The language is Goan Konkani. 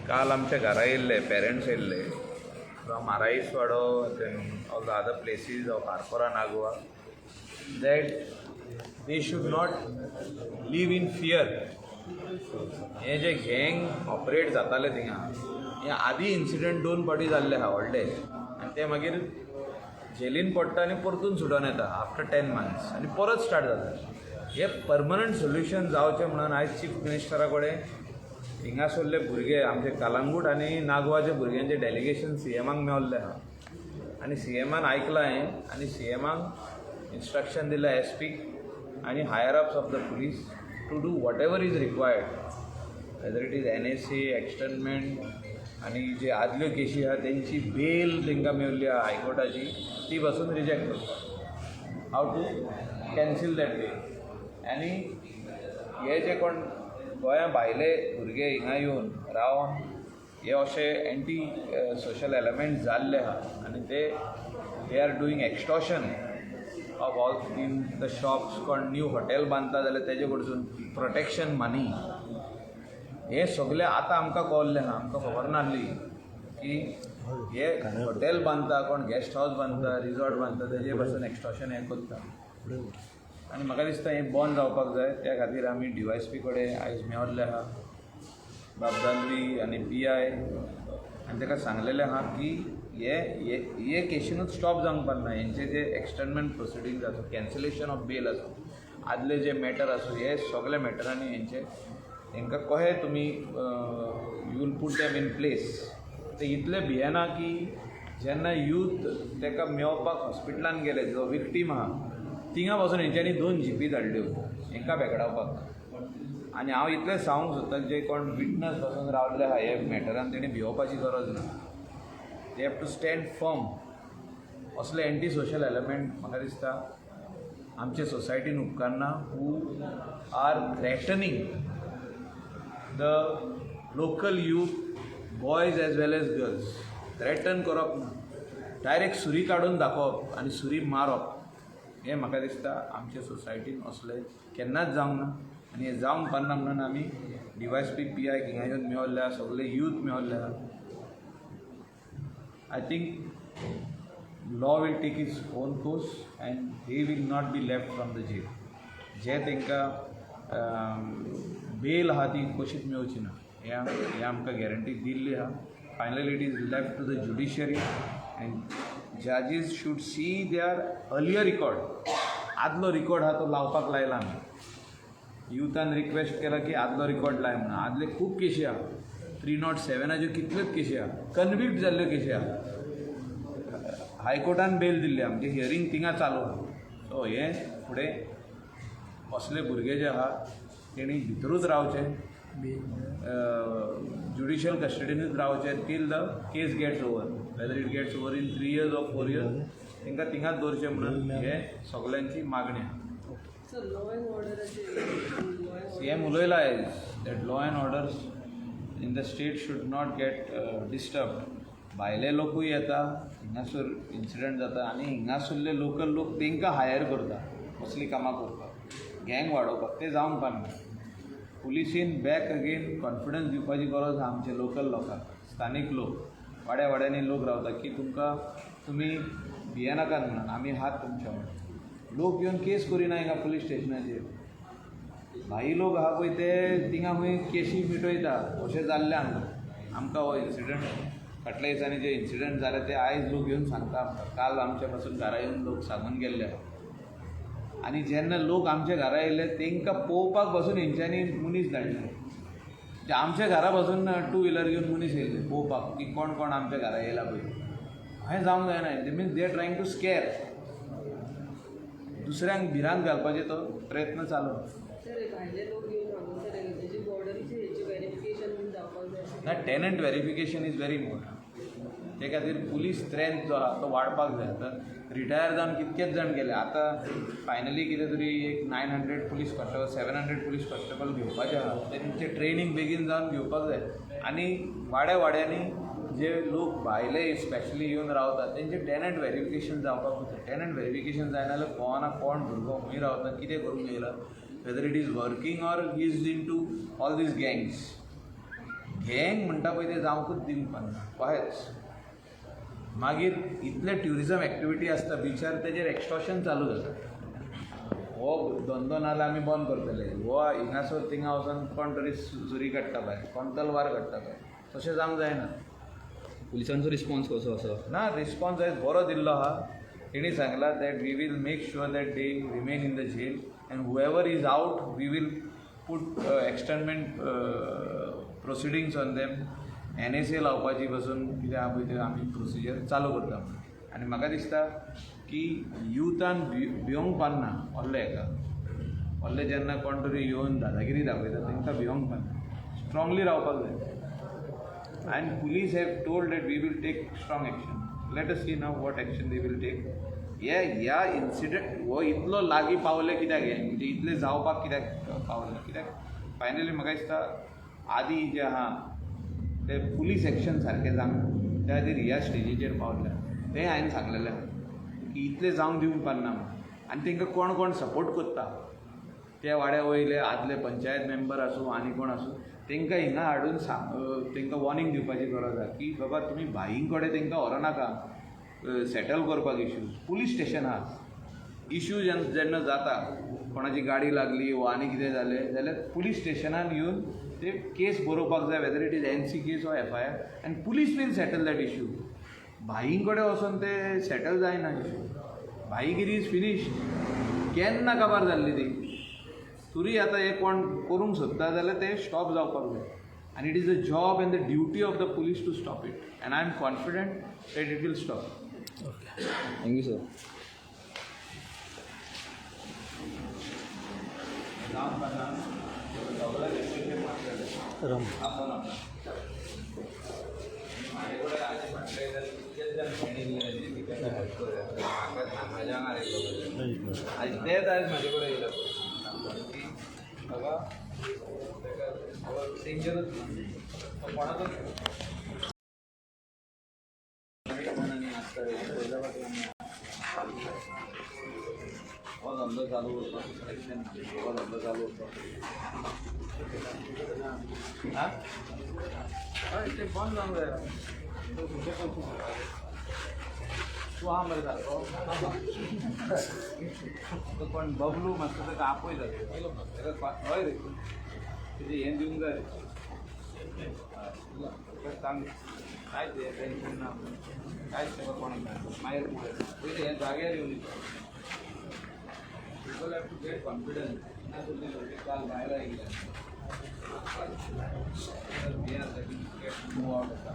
काल आमच्या घरा येयल्ले पेरंट्स येयल्ले from Araiswado, then all the other places of Arpora, Nagua, that they should not live in fear. हे जे गँग ऑपरेट जाताले थिंगा, हे आदी इन्सिडंट दोन फावटी जाल्ले आहा व्हडले आनी ते मागीर जेलीन पडटा आनी परतून सुटोन येता आफ्टर 10 मंथ्स आनी परत स्टार्ट जाता. हे परमनंट सोल्युशन जावचें म्हणून आयज चीफ मिनिस्टरा कडेन हिंगासरले भुरगे, आमचे कलंगूट आनी नागवाचे भुरग्यांचे डेलिगेशन सी एमाक मेवल्लें आहा आनी सी एमान आयकलां हें आनी सी एमाक इन्स्ट्रक्शन दिलां एस पीक आनी higher ups of the police to do whatever is required, whether it is NSA externment आनी जे आदल्यो केशी आहा, तेंची बेल तांकां मेवल्ली आहा हायकोर्टाची, ती पासून रिजेक्ट करपाक, how to cancel that bail. आनी हे जे कोण गोंया भायले भुरगे हिंगा येवन रावन हे अशे एंटी सोशल एलिमेंट जाल्ले आहा आनी ते they are doing extortion of all in the shops, कोण न्यू हॉटेल बांदता जाल्यार तेजे कडसून प्रोटेक्शन मनी, हे सगळें आतां आमकां कळ्ळें आहा. आमकां खबर नासली की हे हॉटेल बांदता कोण, गेस्ट हावस बांदता, रिजॉर्ट बांदता, तेजे पासून एक्स्टॉशन हें करता. आनी म्हाका दिसता हें बंद जावपाक जाय. त्या खातीर आमी डी वाय एस पी कडेन आयज मेवल्ले आहा, बाब दालवी आनी पी I, आनी ताका सांगलेलें आहा की हे हे केशीनूच स्टॉप जावंक पारना. हेंचे जे एक्सटर्नमेंट प्रोसिडींग्स आसूं, कॅन्सलेशन ऑफ बेल आसूं, आदले जे मॅटर आसूं, हे सगळे मॅटरांनी हेंचे हेंकां कशें तुमी you will put them in place. ते इतले भियेना की जेन्ना यूथ ताका मेवपाक हॉस्पिटलान गेले, जो विक्टीम आहा, थिंगा पासून हेंच्यांनी दोन जिपी धाडल्यो हेंकां बेगडावपाक. आनी हांव इतलें सांगूंक सोदतां, जे कोण विटनस पासून रावल्ले आहा हे मॅटरान, तेणी भिवपाची गरज ना. They have to stand firm. असले एंटी सोशल एलिमेंट म्हाका दिसता आमचे सोसायटीन उपकारना, who are threatening the local youth, boys as well as girls. Threaten करप ना, डायरेक्ट सुरी काडून दाखोवप आनी सुरी मारप, हें म्हाका दिसता आमचे सोसायटीन असलें केन्नाच जावंक ना आनी हें जावंक पारना म्हणून आमी D Y S P, P I हिंगा येवन मेवल्ले आहा, सगळे यूथ मेवल्ले आहा. I think law will take its own course and he will not be left from the jail. जे तांकां बेल आहा ती कशीच मेवची ना, हें आमकां गॅरंटी दिल्ली आहा. Finally, it is left to the judiciary and judges should see their earlier record. आदलो रिकॉर्ड आहा तो लावपाक लायला आमी. युथान रिक्वेस्ट केला की आदलो रिकॉर्ड लाय म्हणून. आदले खूब केशी आहा, 307 आच्यो कितल्योच केशी आहा, कन्विक्ट जाल्ल्यो केशी आहा, हायकोर्टान बेल दिल्ली, आमचें हियरींग थिंगा चालू आहा. सो हें फुडें असले भुरगे जे आहा तेणी भितरूच रावचें, ज्युडिशियल कस्टडीनूच रावचें till the case gets over, whether it gets over in 3 years or 4 years. तांकां थिंगाच दवरचें म्हणून हें सगल्यांची मागणी आहा. सर, लॉ अँड ऑर्डराचे सी एम उलयला आयज that law and orders in the state should not get disturb. भायले लोकूय येता, हिंगासर इन्सिडंट जाता आनी हिंगासरले लोकल लोक तांकां हायर करता असलीं कामां करपाक, गँग वाडोवपाक. तें जावंक पारना. पुलिसीन बॅक अगेन कॉन्फिडन्स दिवपाची गरज आहा आमचे लोकल लोकांक, स्थानीक लोक, वाड्या वाड्यांनी लोक रावता, की तुमकां तुमी भियेनाकात म्हणून, आमी आहात तुमच्या वांगडा. लोक येवन केस करिना हिंगा पुलीस स्टेशनाचेर. भाई लोक आहा पळय, ते थिंगा खंय केशी मिटयता अशें जाल्लें हांगा. आमकां हो इन्सिडंट फाटल्या दिसांनी जे इन्सिडंट जाले ते आयज लोक येवन सांगता आमकां. काल आमच्या पासून घरा येवन लोक सांगून गेल्ले आहा. आनी जेन्ना लोक आमच्या घरा येयले, तांकां पळोवपाक पासून हेंच्यांनी मनीस धाडले. म्हणजे आमच्या घरा पासून टू व्हिलर घेवन मनीस येयल्ले पळोवपाक की कोण कोण आमच्या घरा येयला पळय. अशें जावंक जायना. Means they are trying to scare, दुसऱ्यांक भिरांत घालपाचो तो प्रयत्न चालू. सर, हे भायले लोक येवन हांगासर तेजी बॉर्डरीचे हेची वेरिफिकेशन बीन जावपाक जाय अशें. ना, tenant verification is very important. ते खातीर पुलीस स्ट्रेंथ जो आहा तो वाडपाक जाय. आतां रिटायर जावन कितकेच जाण गेले. आतां फायनली कितें तरी एक 900 police constable, 700 police constable घेवपाचे आहा. तेंचें ट्रेनींग बेगीन जावन घेवपाक जाय आनी वाड्या वाड्यांनी जे लोक भायले स्पेशली येवन रावतात, तेंचें टेनंट वेरिफिकेशन जावपाक जाय. टेनंट वेरिफिकेशन जायना जाल्यार कळना कोण भुरगो खंय रावता, कितें करूंक येयला, whether it is working or he is into all these gangs. गँग म्हणटा पळय तें जावंकूच दिवंक पाना कहेंच. मागीर इतले ट्युरिजम एक्टिविटी आसता बिचार, तेजेर एक्स्टॉर्शन चालू जाता. हो धंदो नाजाल्यार आमी बंद करतले, हो हिंगासर थिंगा वचोन कोण तरी सुरी काडटा भायर, कोण तलवार काडटा भायर. तशें जावंक जायना. पुलिसांचो रिस्पॉन्स कसो आसा? ना, रिस्पॉन्स आयज बरो दिल्लो आहा. तेणी सांगलां that we will make sure that they remain in the jail and whoever is out we will put externment proceedings on them. NSA लावपाची पासून कितें आहा पळय तें आमी प्रोसिजर चालू करता म्हणून. आनी म्हाका दिसता की युथान भियोंक पारना. व्हडले हेका व्हडले जेन्ना कोण तरी येवन दादागिरी दाखयता तांकां भियोंक पारना, स्ट्रांगली रावपाक जाय. And police have told that we will take strong action. Let us see now what action they will take. हे ह्या इन्सिडंट हो इतलो लागीं पावले कित्याक, हें म्हणजे इतलें जावपाक कित्याक पावलें कित्याक फायनली म्हाका दिसता आदी जें आहा ते पुलीस एक्शन सारकें जावंक त्या खातीर ह्या स्टेजीचेर पावले. तें हांवें सांगलेलें आहा की इतलें जावंक दिवंक पारना म्हणून. आनी तांकां कोण कोण सपोर्ट करता, त्या वाड्या वयले आदले पंचायत मेंबर आसूं आनी कोण आसूं, तांकां हिंगा हाडून तांकां वॉर्निंग दिवपाची गरज आहा की बाबा तुमी भाईं कडेन तांकां व्हरनाका सेटल करपाक इश्यूज. पुलीस स्टेशन आहा. इश्यू जेन्ना जाता, कोणाची गाडी लागली वा आनी कितें जालें जाल्यार पुलीस स्टेशनान येवन ते केस बरोवपाक जाय, whether it is NC case or FIR, and police will settle that issue. भाईं कडेन वचोन ते सेटल जायना इश्यू. भाईगिरी is finish, केन्ना काबार जाल्ली ती. तरी आतां हें कोण करूंक सोदता जाल्यार तें स्टॉप जावपाक जाय. आनी it is the job and the duty of the police to stop it, and I am confident that it will stop. Okay, thank you sir. आयज तेच आयज म्हाजे कडेन येयला की बाबा ताका डेंजरस कोणाचो हो धंदो चालू उरपाक, हो धंदो चालू उरपाक. हां हय, तें बंद जावंक जाय. तूं आहा मरे सारको. तो कोण बबलू मातसो ताका आपय जाता. हय रे, तेजें हें दिवंक जाय रे. सांग कांयच हें टेंशन ना, कांयच ताका कोणाक मागीर पयलीं हें जाग्यार येवन दिता. People have to get confidence. ना सुद्दां काल भायर आयिल्ले हें आसा की मूव आवट आसा.